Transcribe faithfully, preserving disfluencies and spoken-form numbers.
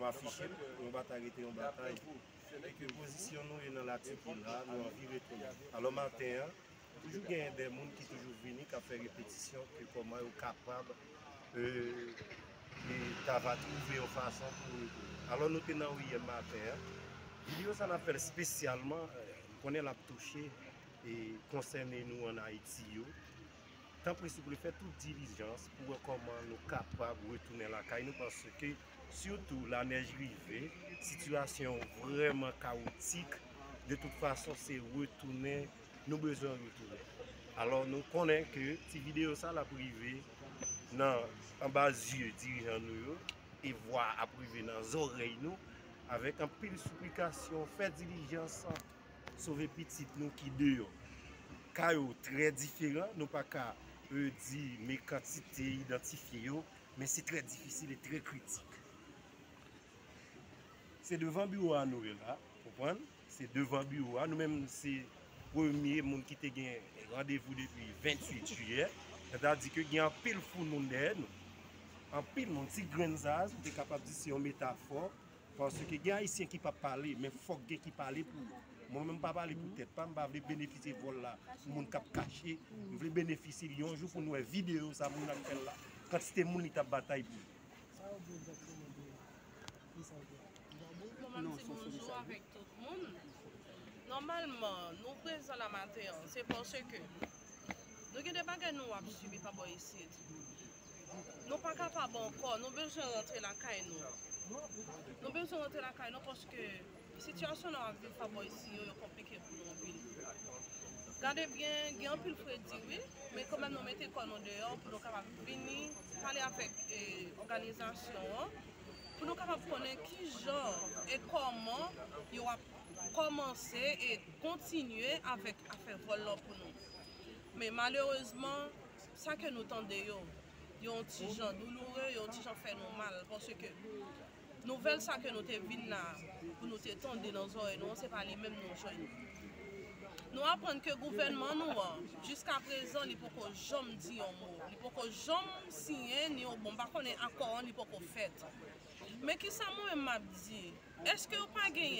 Afiche, yon batay rete yon batay. E ke pozisyon nou ye nan latik la, nou anvi retounen. Alò, maten an, toujou genyen de moun ki toujou vini, k ap fè repetisyon, ke kòman yo kapab, e, e ta va twouve yon fason pou retounen. Alò, nou te nan ri yè maten an. Videyo sa n ap fè l espesyalman, e, m konnen l ap touche e konsène nou ann Ayiti yo. Tanpri, souple, fè tout dilijans pou wè kòman nou kapab retounen lakay nou, paske, sitou, lanèj rive, sitiyasyon vrèman kawotik. De tout fason, se retounen, nou bezwen retounen. Alò, nou konnen ke ti videyo sa l ap rive nan, anba zye dirijan nou yo, e vwa ap rive nan zòrèy nou, avèk anpil siplikasyon, fè dilijans, sove pitit nou ki deyò. Ka yo trè diferan, nou pa ka, e, di men kantite idantifye yo, men se trè difisil e trè kritik. Se devan biwo a nou ye la, konprann? Se devan biwo a, nou menm se premye moun ki te gen randevou depi venntuit jiyè. Sètadi ke gen anpil foul moun dèyè nou. Anpil moun, ti grenn sa a, nou te kapab di se yon metafò. Paske gen Ayisyen ki p ap pale, men fòk gen ki pale pou yo. Mwen menm, m pa pale pou tèt pa m, m pa vle benefisye vòl la pou moun k ap kache. M vle benefisye l yon jou pou n wè videyo sa moun nan fè l la. Kantite moun li t ap batay pou li. Sa yo di egzakteman de kisa yo di? Bon, m ap di bonjou avèk tout moun. Nòmalman, nou prezan la maten an, se paske nou gen de bagay nou ap sibi pa bò isit. Nou pa kapab ankò, nou bezwen rantre lakay nou. Nou bezwen rantre lakay nou paske sitiyasyon nou ap viv pa bò isi yo, yo konplike pou nou anpil. Gade byen, gen anpil fredi, wi, men kanmenm nou mete kò nou deyò pou nou kapab vini pale avèk, e, òganizasyon an, pou nou kapab konnen kijan e kòman yo ap kòmanse e kontinye avèk afè vòl lan pou nou. Men malerezman, sa ke nou tande yo, yo yon ti jan douloure, yo yon ti jan fè nou mal, paske nouvèl sa ke nou te vin la pou nou te tande nan zòrèy nou an, se pa li menm nou jwenn. Nou aprann ke gouvènman nou an, jiska prezan, li poko janm di yon mo. Li poko janm siyen ni yon, bon, m pa konnen akò an, li poko fèt. Men kisa mwen menm m ap di? Èske yo pa gen